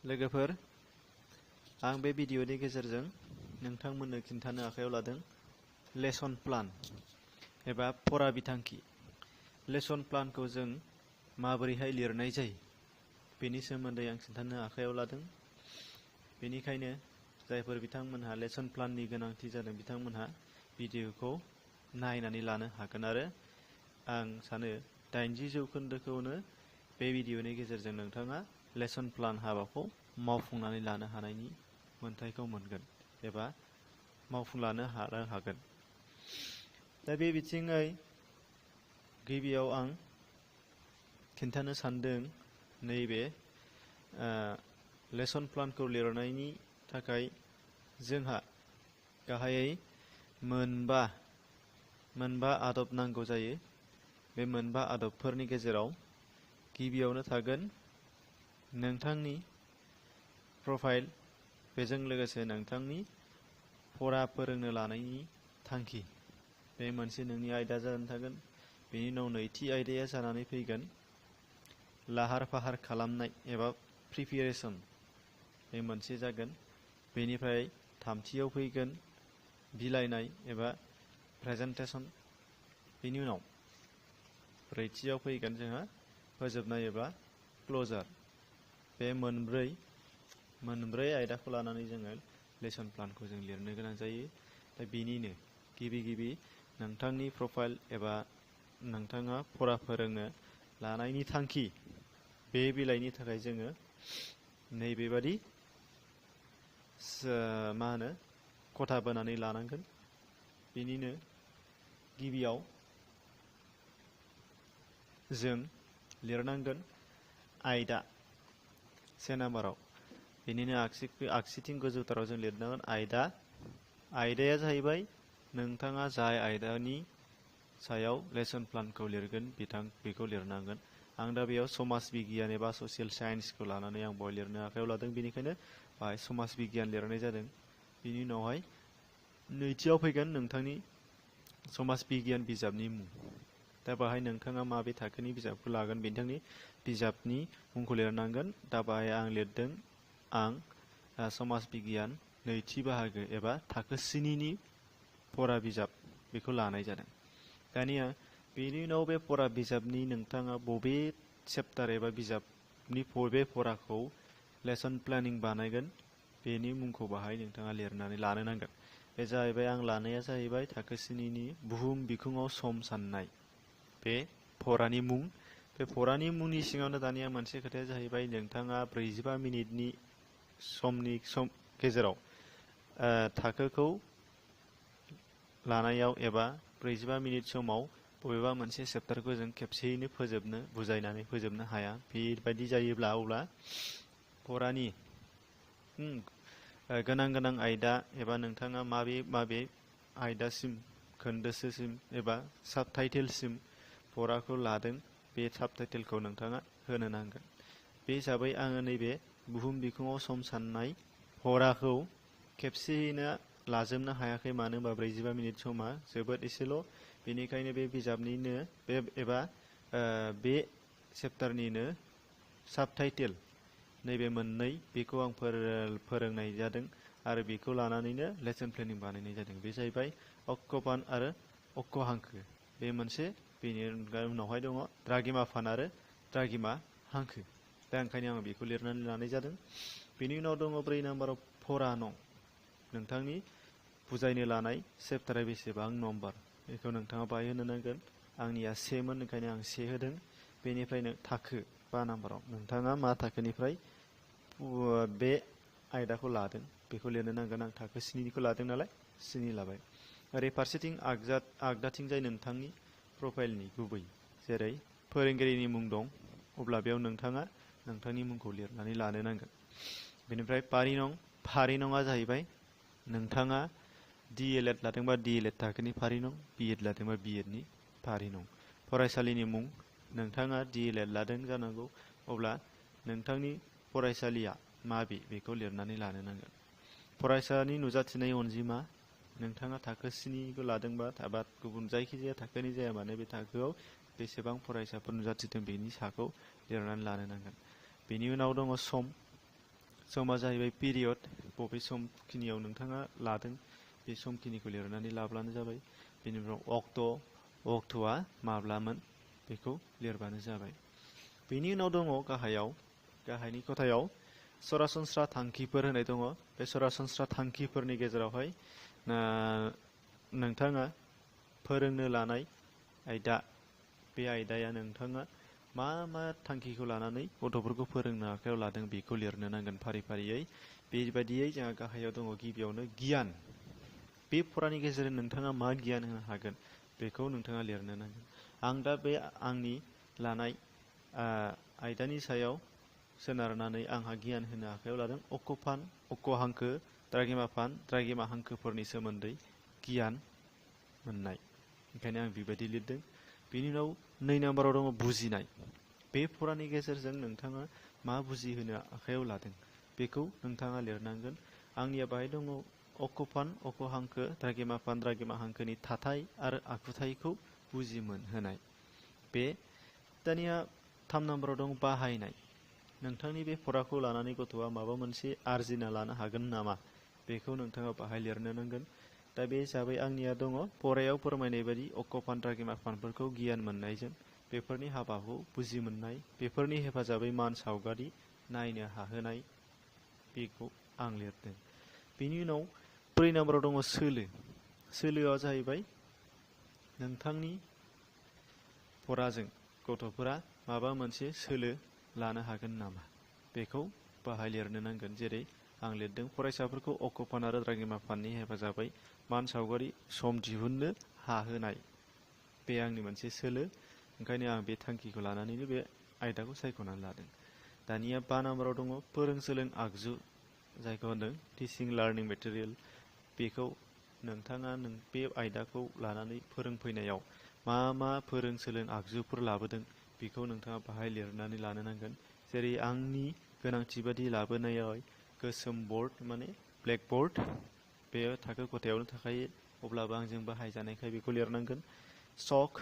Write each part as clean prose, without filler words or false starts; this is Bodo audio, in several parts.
लोगोफोर आं बे भिडिअनि गेजेरजों नोंथांमोननो खिन्थानो आखायाव लादों लेसन प्लान एबा फरा बिथांखि। लेसन प्लानखौ जों माबोरैहाय लिरनाय जायो बेनि सोमोन्दै आं खिन्थानो आखायाव लादों। बेनिखायनो जायफोर बिथांमोनहा लेसन प्लाननि गोनांथि जादों बिथांमोनहा भिडिअखौ नायनानै लानो हागोन आरो आं सानो 80% बे भिडिअनि गेजेरजों नोंथाङा लेसन प्लान हाबाखौ मावफुंनानै लानो हानायनि मोन्थायखौ मोनगोन एबा मावफुंलानो हागोन। दा बे बिथिङै गिबियाव आं खिन्थानो सानदों नैबे लेसन प्लानखौ लिरनायनि थाखाय जोंहा गाहायै मोनबा आदब नांगौ जायो। बे मोनबा आदबफोरनि गेजेराव गिबियावनो थागोन नोंथांनि प्रफाइल, बेजों लोगोसे नोंथांनि फरा फोरोंनो लानायनि थांखि। बे मोनसे नोंनि आयदा जानानै थागोन। बेनि उनाव नैथि आयदाया जानानै फैगोन लाहार फाहार खालामनाय एबा प्रिपेरेसन, बे मोनसे जागोन। बेनिफ्राय थामथियाव फैगोन बिलायनाय एबा प्रेजेन्टेसन। बेनि उनाव ब्रैथियाव फैगोन जोंहा फोजोबनाय एबा क्लजार। बे मोनब्रै आयदाखौ लानानै जोङो लेसन प्लानखौ जों लिरनो गोनां जायो। दा बेनिनो गिबि नोंथांनि प्रफाइल एबा नोंथाङा फरा फोरोंनो लानायनि थांखि, बे बिलाइनि थाखाय जोङो नैबेबादि खथा बोनानै लानांगोन। बेनिनो गिबियाव जों लिरनांगोन आयदा से नाम्बाराव। बेनिनो आगसिथिं गोजौथाराव जों लिरनांगोन आयदाया जाहैबाय नोंथाङा जाय आयदानि सायाव लेसन प्लानखौ लिरगोन बेखौ लिरनांगोन। आं दा बेयाव समाज बिगियान एबा ससियेल साइन्सखौ लानानै आं बेवहाय लिरनो आखायाव लादों, बेनिखायनो बाहाय समाज बिगियान लिरनाय जादों। बेनि उनावहाय नैथियाव फैगोन नोंथांनि समाज बिगियान बिजाबनि मुं। दा बाहाय नोंथाङा माबे थाखोनि बिजाबखौ लागोन बिथांनि बिजाबनि मुंखौ लिरनांगोन। दा बाहाय आं लिरदों समाज बिगियान नैथि बाहागो एबा थाखो 9नि फरा बिजाब, बेखौ लानाय जादों। दानिया बेनि उनाव बे फरा बिजाबनि नोंथाङा बबे चेप्टार एबा बिजाबनि बबे फराखौ लेसन प्लेनिं बानायगोन बेनि मुंखौ बाहाय नोंथाङा लिरनानै लानो नांगोन। बे जाहैबाय आं लानाया जाहैबाय थाखो 9नि बुहुम बिखुङाव सम साननाय, बे फरानि मुं। बे फरानि मुंनि सिङावनो दानिया मोनसे खोथाया जाहैबाय नोंथाङा 45 मिनिटनि गेजेराव थाखोखौ लानायाव एबा 45 मिनिट समाव बबेबा मोनसे चेप्टारखौ जों खेबसेयैनो बुजायनानै फोजोबनो हाया। बेबायदि जायोब्ला अब्ला फरानि गोनां आयदा एबा नोंथाङा माबे आयदासिम खोन्दोसिम एबा साब टाइटेलसिम फराखौ लादों बे साब टाइटेलखौ नोंथाङा होनो नांगोन। बे हिसाबै आङो नैबे बुहुम बिखुङाव सम साननाय फराखौ खेबसेयैनो लाजोबनो हायाखै, मानो होनबा 45 मिनिट समा जोबोद एसेल'। बेनिखायनो बे बिजाबनिनो बे चेप्टारनिनो साब टाइटेल नैबे मोननै, बेखौ आं फोरोंनाय जादों आरो बेखौ लानानैनो लेसन प्लेनिं बानायनाय जादों। बे जाहैबाय अक्क'बान आरो अक्क' हांखो, बे मोनसे। बेनि उनावहाय दङ द्राघिमा फान आरो द्राघिमा हांखो। दा ओंखायनो आं बेखौ लिरनानै लानाय जादों। बेनि उनाव दङ 4 नाम्बाराव फरा नं, नोंथांनि बुजायनो लानाय चेप्टारा बेसेबां नम्बर बेखौ नोंथाङा बाहाय होनो नांगोन। आंनिया 1मोन, ओंखायनो आं 1 होदों। बेनिफ्राय थाखो 5 नाम्बाराव नोंथाङा मा थाखोनिफ्राय बे आयदाखौ लादों बेखौ लिरनो नांगोन। आं थाखो 9निखौ लादों नालाय 9 लाबाय। ओरै फारसेथिं आगदाथिंजाय नोंथांनि प्रफाइलनि गुबै, जेरै फोरोंगिरिनि मुं दं, अब्ला बेयाव नोंथाङा नोंथांनि मुंखौ लिरनानै लानो नांगोन। बेनिफ्राय फारि नङा जाहैबाय नोंथाङा DLED लादोंबा DLED थाखोनि फारि नं, BEd लादोंबा BEdनि फारि नं। फरायसालिनि मुं, नोंथाङा DLED लादों जानांगौ, अब्ला नोंथांनि फरायसालिया माबे बेखौ लिरनानै लानो नांगोन। फरायसानि नुजाथिनाय अनजिमा, नोंथाङा थाखो 9निखौ लादोंबा एबा गुबुन जायखिजाया थाखोनि जाया मानो बे थाखोआव बेसेबां फरायसाफोर नुजाथिदों बेनि साखौ लिरनानै लानो नांगोन। बेनि उनाव दङ समा जाहैबाय पिरियड, बबे समखिनियाव नोंथाङा लादों बे समखिनिखौ लिरनानै लाब्लानो जाबाय। बेनि उनाव अक्ट', अक्ट'आ माब्लामोन बेखौ लिरबानो जाबाय। बेनि उनाव दङ गाहायनि खथायाव सरासनस्रा थांखिफोर होनाय दङ। बे सरासनस्रा थांखिफोरनि गेजेरावहाय नोंथाङा फोरोंनो लानाय आयदा, बे आयदाया नोंथाङा मा थांखिखौ लानानै गथ'फोरखौ फोरोंनो आखायाव लादों बेखौ लिरनो नांगोन फारि फारियै। बेबायदियै जोंहा गाहायाव दङ गिबियावनो गियान। बे फरानि गेजेरजों नोंथाङा मा गियान होनो हागोन बेखौ नोंथाङा लिरनो नांगोन। आं दा बे आंनि लानाय आयदानि सायाव सोनारनानै आंहा गियान होनो आखायाव लादों अक्क'फान, अक्क' हांखो, द्राघिमाफान, द्राघिमा हांखोफोरनि सोमोन्दै गियान मोननाय। ओंखायनो आं बेबायदि लिरदों। बेनि उनाव 2 नाम्बाराव दङ बुजिनाय। बे फरानि गेजेरजों नोंथाङा मा बुजिहोनो आखायाव लादों बेखौ नोंथाङा लिरनांगोन। आंनिया बाहाय दङ अक्क'फान, अक्क' हांखो, द्राघिमाफान, द्राघिमा हांखोनि थाथाय आरो आखुथायखौ बुजिमोनहोनाय। दानिया 3 नाम्बाराव दं बाहायनाय। नोंथांनि बे फराखौ लानानै गथ'आ माबा मोनसे आरजिना लानो हागोन नामा बेखौ नोंथाङा बाहाय लिरनो नांगोन। दा बे हिसाबै आंनिया दङ फरायाव फोरमायनाय बायदि अक्क'फान, द्राघिमाफानफोरखौ गियान मोननायजों बेफोरनि हाबाखौ बुजि मोननाय, बेफोरनि हेफाजाबै मान सावगारि नायनो हाहोनाय, बेखौ आं लिरदों। बेनि उनाव 4 नाम्बाराव दङ सोलो। सोलोआ जाहैबाय नोंथांनि फराजों गथ'फोरा माबा मोनसे सोलो लानो हागोन नामा बेखौ बाहाय लिरनो नांगोन। जेरै आं लिरदों फरायसाफोरखौ अक्क'फान आरो द्राघिमाफाननि हेफाजाबै मान सावगारि सम दिहुननो हाहोनाय। बे आंनि मोनसे सोलो। ओंखायनो आं बे थांखिखौ लानानैनो बे आयदाखौ सायख'नानै लादों। दानिया 5 नाम्बाराव दङ फोरोंसोलों आगजु, जायखौ होनदों टिचिं लार्निं मेटेरियेल। बेखौ नोंथाङा बे आयदाखौ लानानै फोरोंफैनायाव मा फोरोंसोलों आगजुफोर लाबोदों बेखौ नोंथाङा बाहाय लिरनानै लानो नांगोन। जेरै आंनि गोनांथि बादि लाबोनायाव गोसोम बर्ड माने ब्लेकबर्ड, बे थाखो खथायावनो थाखायो, अब्लाबो आंजों बाहायजानायखाय बेखौ लिरनांगोन। चक,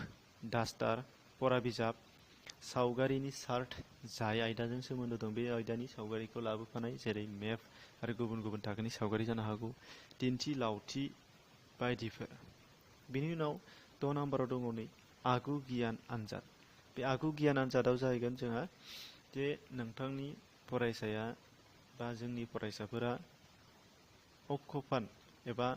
डास्टार, फरा बिजाब, सावगारिनि चार्ट, जाय आयदाजों सोमोन्दो दं बे आयदानि सावगारिखौ लाबोफानाय, जेरै मेप आरो गुबुन गुबुन थाखोनि सावगारि जानो हागौ, दिन्थि लावथि बायदिफोर। बेनि उनाव 6 नाम्बाराव दङ नै आगु गियान आनजाद। बे आगु गियान आनजादाव जाहैगोन जोंहा जे नोंथांनि फरायसाया बा जोंनि फरायसाफोरा अक्क'फान एबा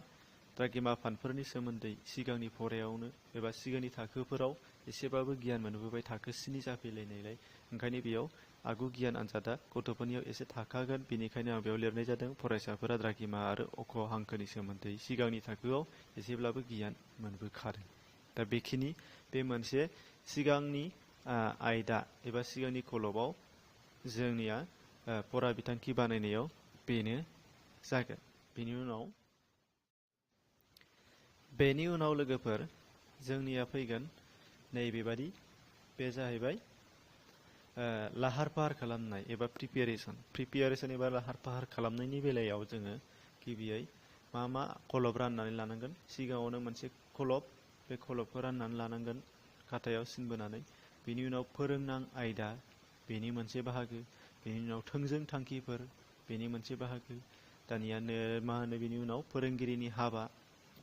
द्राघिमाफानफोरनि सोमोन्दै सिगांनि फरायावनो एबा सिगांनि थाखोफोराव एसेबाबो गियान मोनबोबाय, थाखो 7 जाफैलायनायलाय। ओंखायनो बेयाव आगु गियान आनजादा गथ'फोरनियाव एसे थाखागोन। बेनिखायनो आं बेयाव लिरनाय जादों फरायसाफोरा द्राघिमा आरो अक्क' हांखोनि सोमोन्दै सिगांनि थाखोआव एसेब्लाबो गियान मोनबोखादों। दा बेखिनि बे मोनसे सिगांनि आयदा एबा सिगांनि खलबाव जोंनिया फरा बिथांखि बानायनायाव बेनो जागोन। बेनि उनाव लोगोफोर जोंनिया फैगोन नैबेबादि, बे जाहैबाय लाहार फाहार खालामनाय एबा प्रिपेरेसन एबा लाहार फाहार खालामनायनि बेलायाव जोङो गिबियै मा खलब राननानै लानांगोन। सिगाङावनो मोनसे खलब, बे खलबखौ राननानै लानांगोन खातायाव सिन बोनानै। बेनि उनाव फोरोंनां आयदा, बेनि मोनसे बाहागो। बेनि उनाव थोंजों थांखिफोर, बेनि मोनसे बाहागो। दानिया बेनि उनाव फोरोंगिरिनि हाबा,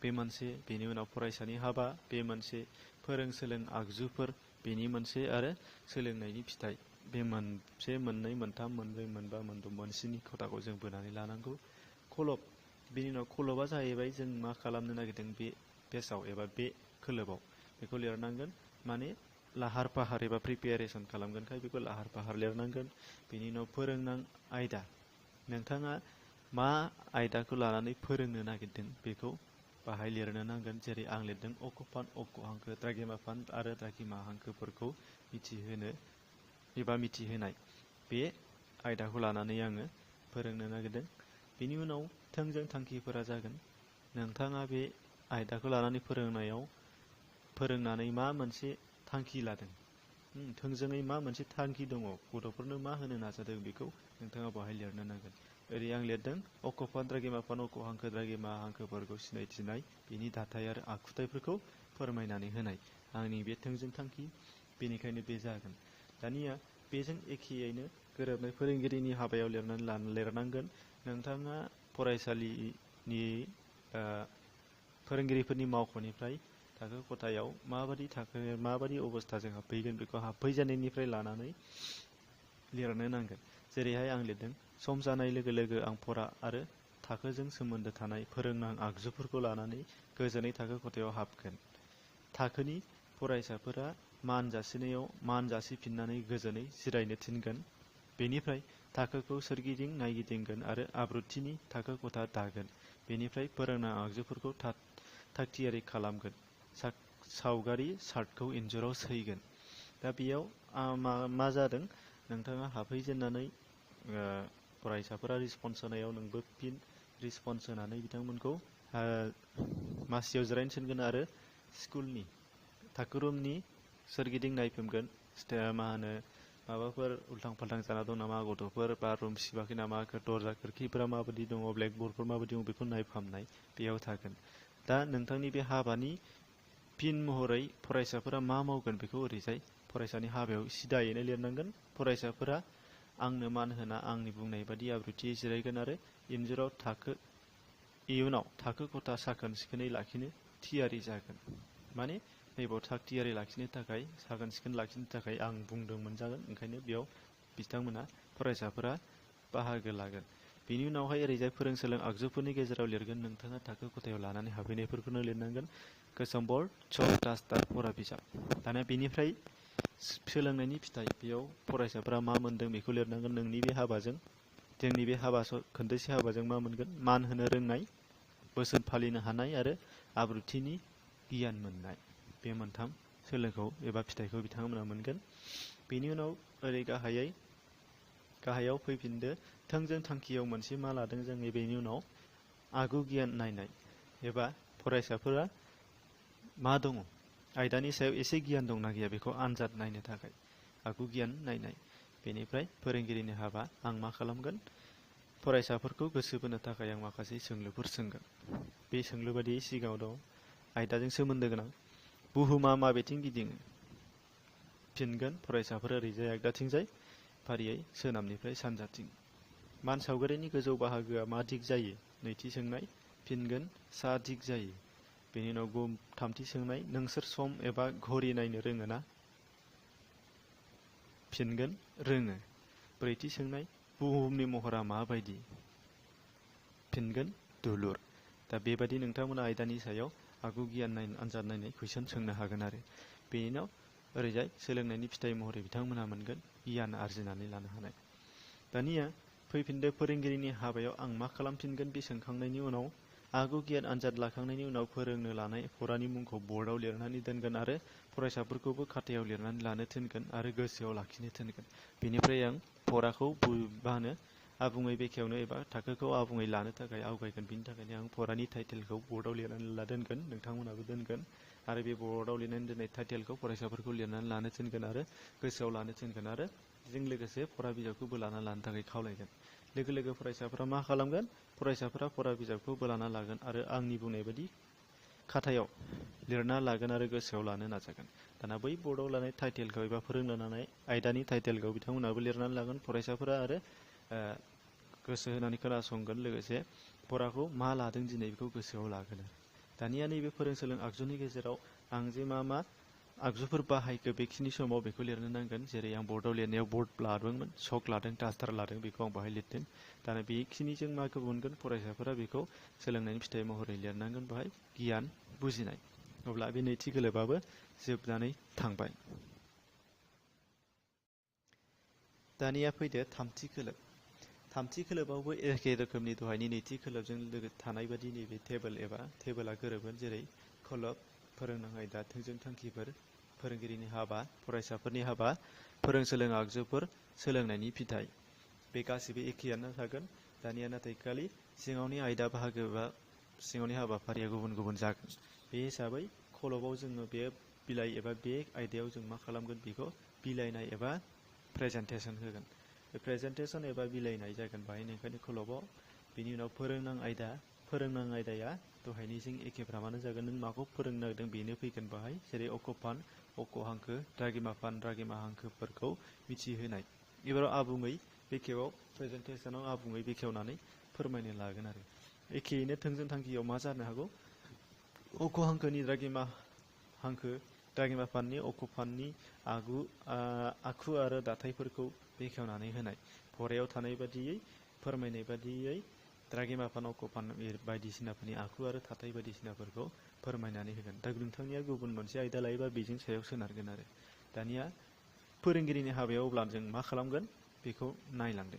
बे मोनसे। बेनि उनाव फरायसानि हाबा, बे मोनसे। फोरोंसोलों आगजुफोर, बेनि मोनसे। आरो सोलोंनायनि फिथाइ, बे मोनसे, मोननै, मोनथाम, मोनब्रै, मोनबा, मोनद', मोनस्नि खथाखौ जों बोनानै लानांगौ। खलब, बेनि उनाव खलबा जाहैबाय जों मा खालामनो नागिरदों बे पेजआव एबा बे खोलोबाव, बेखौ लिरनांगोन। माने लाहार फाहार एबा प्रिपेरेसन खालामगोनखाय बेखौ लाहार फाहार लिरनांगोन। बेनि उनाव फोरोंनां आयदा, नोंथाङा मा आयदाखौ लानानै फोरोंनो नागिरदों बेखौ बाहाय लिरनो नांगोन। जेरै आं लिरदों अक्क'फान, अक्क' हांखो, द्राघिमाफान आरो द्राघिमा हांखोफोरखौ मिथिहोनो एबा मिथिहोनाय, बे आयदाखौ लानानै आङो फोरोंनो नागिरदों। बेनि उनाव थोंजों थांखिफोरा जागोन नोंथाङा बे आयदाखौ लानानै फोरोंनानै मा मोनसे थांखि लादों, थोंजोङै मा मोनसे थांखि दङ, गथ'फोरनो मा होनो नाजादों बेखौ नोंथाङा बाहाय लिरनो नांगोन। ओरै आं लिरदों अक्क'फान, द्राघिमाफान, अक्क' हांखो, द्राघिमा हांखोफोरखौ सिनायथिनाय, बेनि दाथाय आरो आखुथायफोरखौ फोरमायनानै होनाय आंनि बे थोंजों थांखि। बेनिखायनो बे जागोन। दानिया बेजों एखेयैनो गोरोबनाय फोरोंगिरिनि हाबायाव लिरनांगोन। नोंथाङा फरायसालिनि फोरोंगिरिफोरनि मावख'निफ्राय थाखो खथायाव माबादि अबस्थाजों हाबफैगोन बेखौ हाबफैजेननायनिफ्राय लानानै लिरनो नांगोन। जेरैहाय आं लिरदों, सम जानाय लोगो लोगो आं फरा आरो थाखोजों सोमोन्दो थानाय फोरोंनां आगजुफोरखौ लानानै गोजोनै थाखो खथायाव हाबगोन। थाखोनि फरायसाफोरा मान जासिनायाव मान जासिफिननानै गोजोनै जिरायनो थिनगोन। बेनिफ्राय थाखोखौ सोरगिदिं नायगिदिंगोन आरो आब्रुथिनि थाखो खथा दागोन। बेनिफ्राय फोरोंनां आगजुफोरखौ थागथियारि खालामगोन। सावगारि चार्टखौ इन्जुराव सैगोन। दा बेयाव मा जादों, नोंथाङा हाबफैजेननानै फरायसाफोरा रिसपन्स होनायाव नोंबो फिन रिसपन्स होनानै बिथांमोनखौ मासियाव जिरायनो थिनगोन आरो स्कुलनि थाखो रुमनि सोरगिदिं नायफिनगोन। माबाफोर उल्थां फाल्थां जाना दं नामा, गथ'फोर बा रुम सिबाखै नामा, दरजा खोरखिफोरा माबायदि दङ, ब्लेकबर्डफोर माबायदि दङ बेखौ नायफामनाय बेयाव थागोन। दा नोंथांनि बे हाबानि फिन महरै फरायसाफोरा मा मावगोन बेखौ ओरैजाय फरायसानि हाबायाव सिदायैनो लिरनांगोन। फरायसाफोरा आंनो मान होना आंनि बुंनाय बादि आब्रुथियै जिरायगोन आरो इयुनाव थाखो खथा साखोन सिखोनै लाखिनो थियारि जागोन। माने नैबाव थागथियारि लाखिनो थाखाय, साखोन सिखोन लाखिनो थाखाय आं बुंदोंमोन जागोन। ओंखायनो बेयाव फरायसाफोरा बाहागो लागोन। बेनि उनावहाय ओरैजाय फोरोंसोलों आगजुफोरनि गेजेराव लिरगोन। नोंथाङा थाखो खथायाव लानानै हाबहैनायफोरखौनो लिरनांगोन। गोसोम बर्ड, चक, डास्टार, फरा बिजाब। दाना बेनिफ्राय सोलोंनायनि फिथाइ, बेयाव फरायसाफोरा मा मोनदों बेखौ लिरनांगोन। नोंनि बे हाबाजों, जोंनि बे खोन्दोसे हाबाजों मा मोनगोन? मान होनो रोंनाय, बोसोन फालिनो हानाय आरो आब्रुथिनि गियान मोननाय। बे मोनथाम सोलोखौ एबा फिथाइखौ बिथांमोना मोनगोन। बेनि उनाव ओरै गाहायाव फैफिनदो। थोंजों थांखियाव मोनसे मा लादों जोङो? बेनि उनाव आगु गियान नायनाय एबा फरायसाफोरा मा दङ, आयदानि सायाव एसे गियान दंना गैया बेखौ आनजाद नायनो थाखाय आगु गियान नायनाय। बेनिफ्राय फोरोंगिरिनि हाबा, आं मा खालामगोन? फरायसाफोरखौ गोसो बोनो थाखाय आं माखासे सोंलुफोर सोंगोन। बे सोंलु बायदियै सिगाङाव दं, आयदाजों सोमोन्दो गोनां, बुहुमा माबेथिं गिदिङो? फिनगोन फरायसाफोरा ओरैजाय आगदाथिंजाय फारियै सोनाबनिफ्राय सानजाथिं। मानसावगारिनि गोजौ बाहागोआ मा दिग जायो? नैथि सोंनाय। फिनगोन सा दिग जायो। बेनि उनाव थामथि सोंनाय, नोंसोर सम एबा घरि नायनो रोङो ना? फिनगोन रोङो। ब्रैथि सोंनाय, बुहुमनि महरा माबायदि? फिनगोन दुलुर। दा बेबायदि नोंथांमोना आयदानि सायाव आगु गियान आनजाद नायनाय कुइसन सोंनो हागोन आरो। बेनि उनाव ओरैजाय सोलोंनायनि फिथाइ महरै बिथांमोनहा मोनगोन गियान आरजिनानै लानो हानाय। दानिया फैफिनदो फोरोंगिरिनि हाबायाव आं मा खालामफिनगोन? बे सोंखांनायनि उनाव आगु गियान आनजाद लाखांनायनि उनाव फोरोंनो लानाय फरानि मुंखौ बर्डआव लिरनानै दोनगोन आरो फरायसाफोरखौबो खाथायाव लिरनानै लानो थिनगोन आरो गोसोआव लाखिनो थिनगोन। बेनिफ्राय आं फराखौ आबुङै बेखेवनो एबा थाखोखौ आबुङै लानो थाखाय आवगायगोन। बिनि थाखायनो आं फरानि टाइटेलखौ बर्डआव लिरनानै दोनगोन। नोंथांमोनाबो दोनगोन आरो बे बर्डआव लिरनानै दोननाय टाइटेलखौ फरायसाफोरखौ लिरनानै लानो थिनगोन आरो गोसोआव लानो थिनगोन आरो बेजों लोगोसे फरा बिजाबखौ बोलाना लानो थाखाय खावलायगोन। लोगो लोगो फरायसाफोरा मा खालामगोन? फरायसाफोरा फरा बिजाबखौ बोलाना लागोन आरो आंनि बुंनाय बायदि खाथायाव लिरना लागोन आरो गोसोआव लानो नाजागोन। दाना बै बर्डआव लानाय टाइटेलखौ एबा फोरोंनो लानाय आयदानि टाइटेलखौ बिथांमोनाबो लिरनानै लागोन फरायसाफोरा आरो गोसो होनानै खोनासंगोन। लोगोसे फराखौ मा लादों दिनै बेखौ गोसोआव लागोन। दानिया नैबे फोरोंसोलों आगजुनि गेजेराव आं जे मा आगजुफोर बाहायखो बेखिनि समाव बेखौ लिरनो नांगोन। जेरै आं बर्डआव लिरनायाव बर्ड लादोंमोन, चक लादों, डास्टार लादों, बेखौ आं बाहाय लिरदों। दाना बेखिनिजों माखौ मोनगोन? फरायसाफोरा बेखौ सोलोंनायनि फिथाइ महरै लिरनांगोन बाहाय गियान बुजिनाय। अब्ला बे नैथि खोलोबाबो जोबनानै थांबाय। दानिया फैदो थामथि खोलोब। थामथि खोलोबावबो एखे रोखोमनि दहायनि नैथि खोलोबजों लोगो थानाय बादि नैबे टेबोला गोरोबगोन। जेरै खोलोब, फोरोंनां आयदा, थोंजों थांखिफोर, फोरोंगिरिनि हाबा, फरायसाफोरनि हाबा, फोरोंसोलों आगजुफोर, सोलोंनायनि फिथाइ, बे गासिबो एखेयानो थागोन। दानिया नाथाय खालि सिङावनि आयदा बाहागो एबा सिङावनि हाबाफारिया गुबुन गुबुन जागोन। बे हिसाबै खलबाव जोङो बे बिलाइ एबा बे आयदायाव जों मा खालामगोन? बेखौ बिलाइनाय एबा प्रेजेन्टेसन होगोन। बे प्रेजेन्टेसन एबा बिलाइनाय जागोन बाहायनो ओंखायनो खलबाव। बेनि उनाव फोरोंनां आयदाया दहायनिजों एखेफ्रामानो जागोन। नों माखौ फोरोंनो नागिरदों बेनो फैगोन बाहाय। जेरै अक'फान, अक' हांखो, द्रागिमा फान, द्रागिमा हांखोफोरखौ मिथिहोनाय एबाराव आबुङै बेखेवाव प्रेजेन्टेसनाव आबुङै बेखेवनानै फोरमायनो लागोन आरो एखेयैनो थोंजों थांखियाव मा जानो हागौ अक' हांखोनि द्रागिमा फाननि अक' फाननि आखु आरो दाथायफोरखौ बेखेवनानै होनाय फरायाव थानाय बादियै फोरमायनाय बादियै द्रागिमा फान अक' फान बायदिसिनाफोरनि आखु आरो थाथाय बायदिसिनाफोरखौ फोरमायनानै होगोन। दा नोंथांनिया गुबुन मोनसे आयदा लायोबा बेजों सायाव सोनारगोन आरो दानिया फोरोंगिरिनि हाबायाव अब्ला जों मा खालामगोन बेखौ नायलांदो।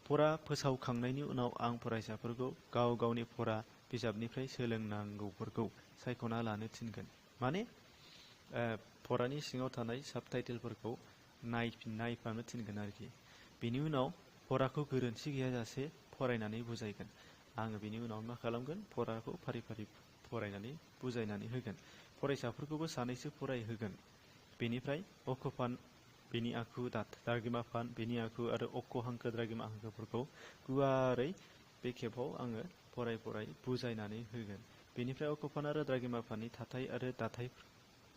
फरा फोसावखांनायनि उनाव आं फरायसाफोरखौ गाव गावनि फरा बिजाबनिफ्राय सोलोंनांगौफोरखौ सायख'ना लानो थिनगोन। माने फरानि सिङाव थानाय साबटाइटेलफोरखौ नायफानो थिनगोन आरोखि। बेनि उनाव फराखौ गोरोन्थि गैयाजासे फरायनानै बुजायगोन। आङो बेनि उनाव मा खालामगोन फराखौ फारि फारि फरायनानै बुजायनानै होगोन। फरायसाफोरखौबो सानैसो फरायहोगोन। बेनिफ्राय अक' फान बेनि आखु द्रागिमा फान बेनि आखु आरो अक' हांखो द्रागिमा हांखोफोरखौ गुवारै बे खेबाव आङो फराय बुजायनानै होगोन। बेनिफ्राय अक' फान आरो द्रागिमा फाननि थाथाय आरो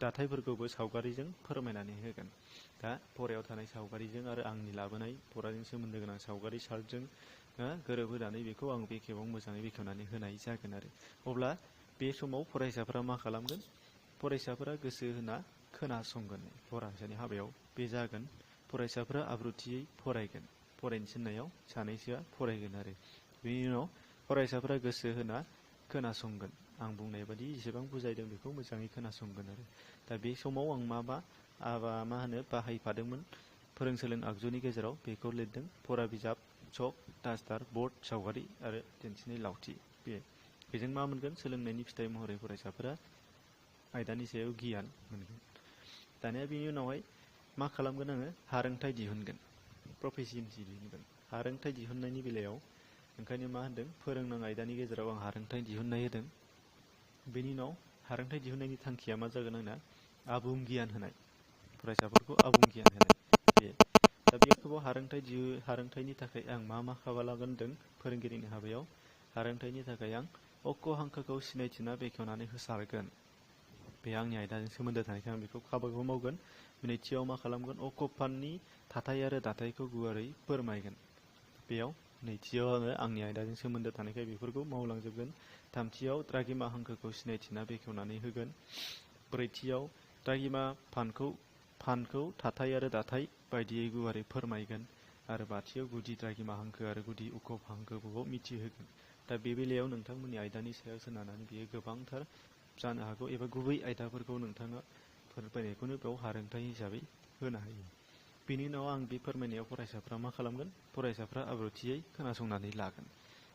दाथायफोरखौबो सावगारिजों फोरमायनानै होगोन। दा फरायाव थानाय सावगारिजों आरो आंनि लाबोनाय फराजों सोमोन्दो गोनां सावगारि चार्टजों गोरोबहोनानै बेखौ आं बे खेबाव मोजाङै बेखेवनानै होनाय जागोन आरो अब्ला बे समाव फरायसाफोरा मा खालामगोन फरायसाफोरा गोसो होना खोनासंगोन। फरायसानि हाबायाव बे जागोन फरायसाफोरा आब्रुथियै फरायगोन। फरायनो थिननायाव सानैसोआ फरायगोन आरो बेनि उनाव फरायसाफोरा गोसो होना खोनासंगोन। आं बुंनाय बादि जेसेबां बुजायदों बेखौ मोजाङै खोनासंगोन आरो दा बे समाव आं बाहायफादोंमोन फोरोंसोलों आगजुनि गेजेराव बेखौ लिरदों फरा बिजाब चक डास्टार बर्ड सावगारि आरो दिन्थिनाय लावथि। बेजों मा मोनगोन सोलोंनायनि फिथाइ महरै फरायसाफोरा आयदानि सायाव गियान मोनगोन। दानिया बेनि उनावहाय मा खालामगोन आङो हारोंथाइ दिहुनगोन प्रफिसियेन्सि दिहुनगोन। हारोंथाइ दिहुननायनि बेलायाव ओंखायनो मा होनदों फोरोंनां आयदानि गेजेराव आं हारोंथाइ दिहुननाय होदों। बेनि उनाव हारोंथाइ दिहुननायनि थांखिया मा जागोन आंना आबुं गियान होनाय फरायसाफोरखौ आबुं गियान होनाय। दा बेखौबो हारोंथाइनि थाखाय आं मा खालामगोन होनदों फोरोंगिरिनि हाबायाव हारोंथाइनि थाखाय आं अक' हांखोखौ सिनायथिना बेखेवनानै होसारगोन। बे आंनि आयदाजों सोमोन्दो थानायखाय आं बेखौ खाबुखौ मावगोन। नैथियाव मा खालामगोन अक' फाननि थाथाय आरो दाथायखौ गुवारै फोरमायगोन। बेयाव नैथियाव आङो आंनि आयदाजों सोमोन्दो थानायखाय बेफोरखौ मावलांजोबगोन। थामथियाव द्रागिमा हांखोखौ सिनायथिना बेखेवनानै होगोन। ब्रैथियाव द्रागिमा फानखौ थाथाय आरो दाथाय बायदियै गुवारै फोरमायगोन आरो बाथियाव गुदि द्रागिमा हांखो आरो गुदि अक' हांखोखौ मिथिहोगोन। दा बे बेलायाव नोंथांमोननि आयदानि सायाव सोनारनानै बियो गोबांथार जानो हागौ एबा गुबै आयदाफोरखौ नोंथाङा फोरमायनायखौनो बेयाव हारोंथाइ हिसाबै होनो हायो। बेनि उनाव आं बे फोरमायनायाव फरायसाफ्रा मा खालामगोन फरायसाफ्रा आब्रुथियै खोनासंनानै लागोन।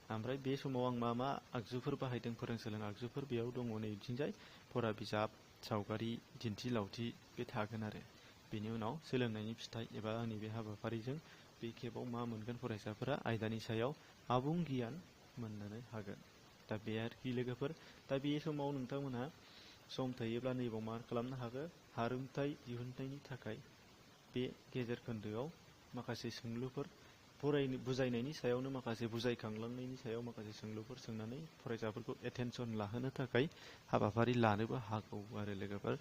ओमफ्राय बे समाव आं मा आगजुफोर बाहायदों फोरोंसोलों आगजुफोर बेयाव दङ नैथिंजाय फरा बिजाब सावगारि दिन्थि लावथि बे थागोन आरो बेनि उनाव सोलोंनायनि फिथाइ एबा आंनि बे हाबाफारिजों बे खेबाव मा मोनगोन फरायसाफोरा आयदानि सायाव आबुं गियान मोननो हागोन। दा बे आरोखि लोगोफोर दा बे समाव नोंथांमोनहा सम थायोब्ला नैबाव मा खालामनो हागोन हारोंथाइ दिहुननायनि थाखाय बे गेजेर खोन्दोआव माखासे सोंलुफोर बुजायनायनि सायावनो माखासे बुजायखांलांनायनि सायाव माखासे सोंलुफोर सोंनानै फरायसाफोरखौ एटेनसन लाहोनो थाखाय हाबाफारि लानोबो हागौ आरो लोगोफोर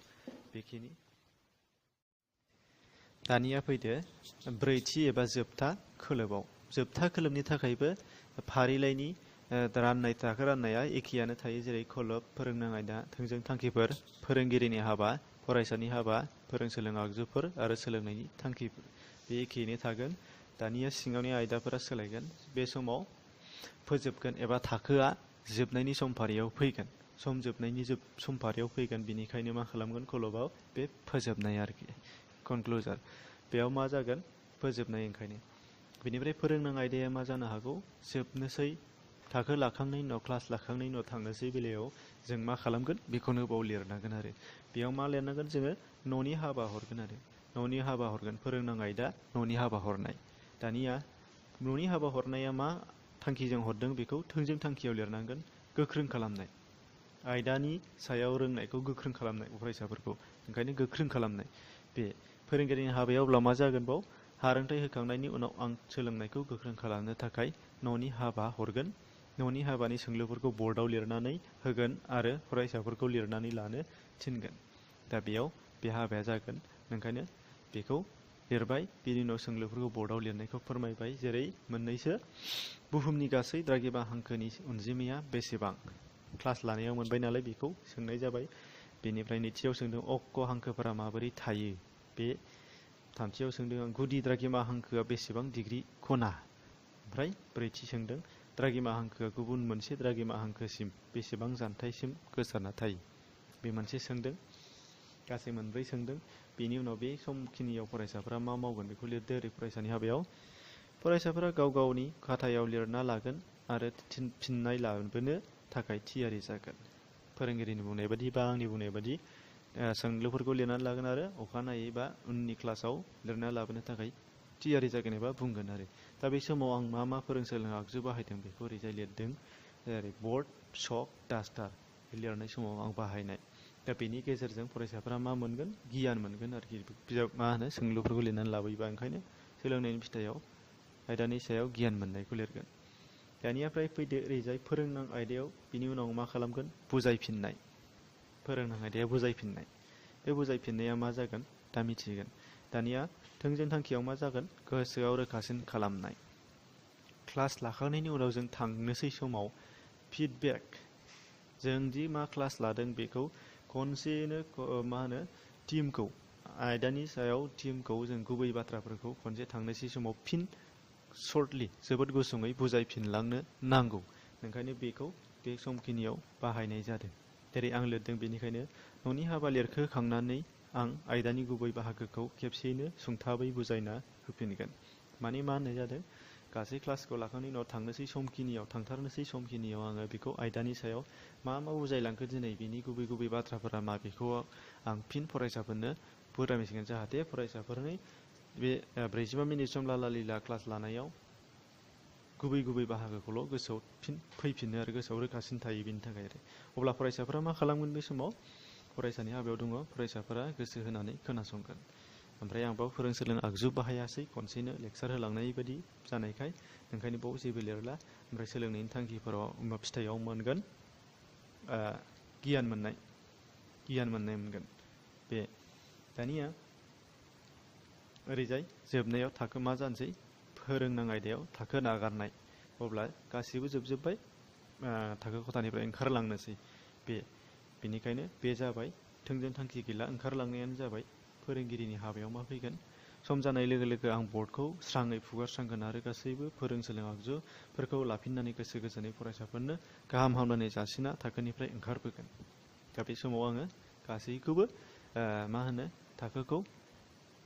बेखिनि। दानिया फैदो ब्रैथि एबा जोबथा खोलोबाव। जोबथा खोलोबनि थाखायबो फारिलाइनि थाखो राननाया एखेयानो थायो जेरै खोलोब फोरोंनां आयदा थोंजों थांखिफोर फोरोंगिरिनि हाबा फरायसानि हाबा फोरोंसोलों आगजुफोर आरो सोलोंनायनि थांखिफोर बे एखेयैनो थागोन। दानिया सिङावनि आयदाफोरा सोलायगोन। बे समाव फोजोबगोन एबा थाखोआ जोबनायनि समफारियाव फैगोन जोबनायनि समफारियाव फैगोन। बिनिखायनो मा खालामगोन खोलोबाव बे फोजोबनाय आरोखि कनक्लुजार बेयाव मा जागोन फोजोबनाय। ओंखायनो बेनिफ्राय फोरोंनां आयदाया मा जानो हागौ जोबनोसै थाखो लाखांनायनि उनाव क्लास लाखांनायनि उनाव थांनोसै बेलायाव जों मा खालामगोन बेखौनो बाव लिरनांगोन आरो बेयाव मा लिरनांगोन जोङो न'नि हाबा हरगोन आरो न'नि हाबा हरगोन फोरोंनां आयदा न'नि हाबा हरनाय। दानिया न'नि हाबा हरनाया मा थांखिजों हरदों बेखौ थोंजों थांखियाव लिरनांगोन गोख्रों खालामनाय आयदानि सायाव रोंनायखौ गोख्रों खालामनाय फरायसाफोरखौ ओंखायनो गोख्रों खालामनाय। बे फोरोंगिरिनि हाबायाव अब्ला मा जागोन बाव हारोंथाइ होखांनायनि उनाव आं सोलोंनायखौ गोख्रों खालामनो थाखाय न'नि हाबा हरगोन। न'नि हाबानि सोंलुफोरखौ बर्डआव लिरनानै होगोन आरो फरायसाफोरखौ लिरनानै लानो थिनगोन। दा बेयाव बे हाबाया जागोन ओंखायनो बेखौ लिरबाय, बिनि उनाव सोंलुफोरखौ बर्डआव लिरनायखौ फोरमायबाय। जेरै मोननैसो बुहुमनि गासै द्राघिमा हांखोनि अनजिमाया बेसेबां क्लास लानायाव मोनबाय नालाय बेखौ सोंनाय जाबाय। बेनिफ्राय नैथियाव सोंदों अक्क' हांखोफोरा माबोरै थायो। बे थामथियाव सोंदों आं गुदि द्राघिमा हांखोआ बेसेबां डिग्री खना। ओमफ्राय ब्रैथि सोंदों द्राघिमा हांखोआ गुबुन मोनसे द्राघिमा हांखोसिम बेसेबां जानथाइसिम गोसारना थायो। बे मोनसे सोंदों, गासै मोनब्रै सोंदों। बेनि उनाव बे समखिनियाव फरायसाफोरा मा मावगोन बेखौ लिरदो। ओरै फरायसानि हाबायाव फरायसाफोरा गाव गावनि खातायाव लिरना लागोन आरो फिननाय लाबोनो थाखाय थियारि जागोन। फोरोंगिरिनि बुंनाय बादि बा आंनि बुंनाय बादि सोंलुफोरखौ लिरनानै लागोन आरो अखानायै बा उननि क्लासाव लिरना लाबोनो थाखाय थियारि जागोन एबा बुंगोन आरो। दा बे समाव आं मा मा फोरोंसोलों आगजु बाहायदों बेखौ ओरैजाय लिरदों। जेरै बर्ड, चक, डास्टार लिरनाय समाव आं बाहायनाय। दा बेनि गेजेरजों फरायसाफोरा मा मोनगोन? गियान मोनगोन आरोखि। बिजाब सोंलुफोरखौ लिरनानै लाबोयोबा ओंखायनो सोलोंनायनि फिथाइयाव आयदानि सायाव गियान मोननायखौ लिरगोन। दानिया फ्राय फैदो ओरैजाय फोरोंनां आयदायाव। बिनि उनाव मा खालामगोन? बुजायफिननाय। फोरोंनां आयदाया बुजायफिननाय। बे बुजायफिननाया मा जागोन? दा मिथिगोन। दानिया थोंजों थांखियाव मा जागोन? गोसोआव रोखासिन खालामनाय। क्लास लाखांनायनि उनाव जों थांनोसै समाव फिडबेक, जों दि मा क्लास लादों बेखौ खनसेनो टिमखौ आयदानि सायाव टिमखौ जों गुबै बाथ्राफोरखौ खनसे थांनोसै समाव फिन सर्टलि जोबोद गुसुङै बुजायफिनलांनो नांगौ। ओंखायनो बेखौ बे समखिनियाव बाहायनाय जादों। जेरै आं लिरदों, बेनिखायनो न'नि हाबा लिरखोखांनानै आं आयदानि गुबै बाहागोखौ खेबसेयैनो सुंथाबै बुजायना होफिनगोन। माने मा होननाय जादों? गासै क्लासखौ लाखांनायनि उनाव थांथारनोसै समखिनियाव आङो बेखौ आयदानि सायाव मा मा बुजायलांखो दिनै, बिनि गुबै गुबै बाथ्राफोरा मा, बेखौ आं फिन फरायसाफोरनो फोरमायसिगोन। जाहाथे फरायसाफोरनि बे 45 मिनिट सम लाला क्लास लानायाव गुबै गुबै बाहागोखौल' गोसोआव फिन फैफिनो आरो गोसोआव रोखासिन थायो बेनि थाखाय आरो। अब्ला फरायसाफोरा मा खालामगोन? बे समाव फरायसानि हाबायाव दङ फरायसाफोरा गोसो होनानै खोनासंगोन। ओमफ्राय आं बाव फोरोंसोलों आगजु बाहायासै, खनसेनो लेक्सार होलांनाय बायदि जानायखाय ओंखायनो बाव जेबो लिरला। ओमफ्राय सोलोंनायनि थांखिफोराव फिथाइयाव मोनगोन गियान मोननाय मोनगोन। बे दानिया ओरैजाय जोबनायाव थाखो मा जानोसै? फोरोंनां आयदायाव थाखो नागारनाय। अब्ला गासिबो जोबजोब्बाय, थाखो खथानिफ्राय ओंखारलांनोसै। बेनिखायनो बे जाबाय थोंजों थांखि गैला, ओंखारलांनायानो जाबाय। फोरोंगिरिनि हाबायाव मा फैगोन? सम जानाय लोगो लोगो आं बर्डखौ स्राङै फुगारस्रांगोन आरो गासैबो फोरोंसोलों आगजुफोरखौ लाफिननानै गोसो गोजोनै फरायसाफोरनो गाहाम हामलायनाय जासिना थाखोनिफ्राय ओंखारबोगोन। दा बे समाव आङो गासैखौबो थाखोखौ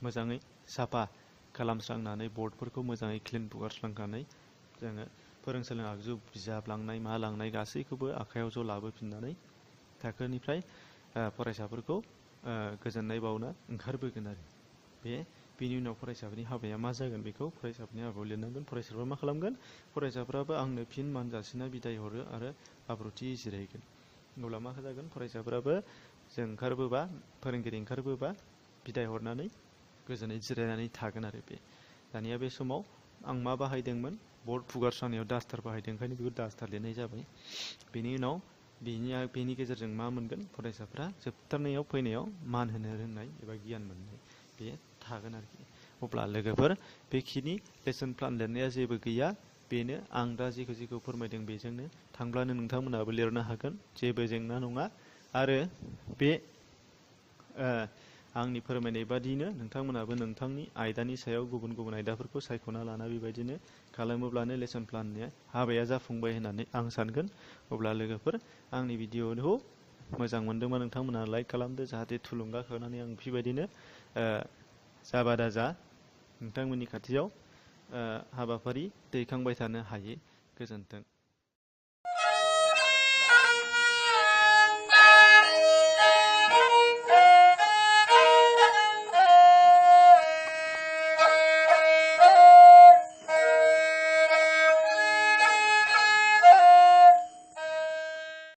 मोजाङै साफा खालामस्रांनानै बर्डफोरखौ मोजाङै क्लिन फुगारस्रांनानै जोङो फोरोंसोलों आगजु बिजाब लांनाय मा लांनाय गासैखौबो आखाइयाव ज' लाबोफिननानै थाखोनिफ्राय फरायसाफोरखौ गोजोननाय बावना ओंखारबोगोन आरो। बेनि उनाव फरायसाफोरनि हाबाया मा जागोन? बेखौ फरायसाफोरनि हाबायाव लिरनांगोन। फरायसाफोरा मा खालामगोन? फरायसाफोराबो आंनो फिन मान जासिना बिदाय हरो आरो आब्रुथि जिरायगोन। अब्ला मा जागोन? फरायसाफोराबो जों ओंखारबोबा, फोरोंगिरि ओंखारबोबा बिदाय हरनानै गोजोनै जिरायनानै थागोन आरो। दानिया बे समाव आं मा बाहायदोंमोन? बर्ड फुगारस्रांनायाव डास्टार बाहायदों, ओंखायनो बेखौ डास्टार लिरनाय जाबाय। बेनि उनाव बेनि गेजेरजों मा मोनगोन? फरायसाफोरा जोबथारनायाव फैनायाव मान होनो रोंनाय एबा गियान मोननाय बे थागोन आरोखि। अब्ला लोगोफोर, बेखिनि लेसन प्लान लिरनाया जेबो गैया। बेनो आं दा जेखौ फोरमायदों बेजोंनो थांब्लानो नोंथांमोनाबो लिरनो हागोन, जेबो जेंना नङा। आरो बे आंनि फोरमायनाय बादिनो नोंथांमोनाबो नोंथांनि आयदानि सायाव गुबुन गुबुन आयदाफोरखौ सायख'ना लाना बेबायदिनो खालामोब्लानो लेसन प्लाननि हाबाया जाफुंबाय होननानै आं सानगोन। अब्ला लोगोफोर, आंनि भिडिअखौ मोजां मोनदोंबा नोंथांमोना लाइक खालामदो, जाहाथे थुलुंगा होनानै आं बेबायदिनो जाबादाजा नोंथांमोननि खाथियाव हाबाफारि दैखांबाय थानो हायो। गोजोन्थों।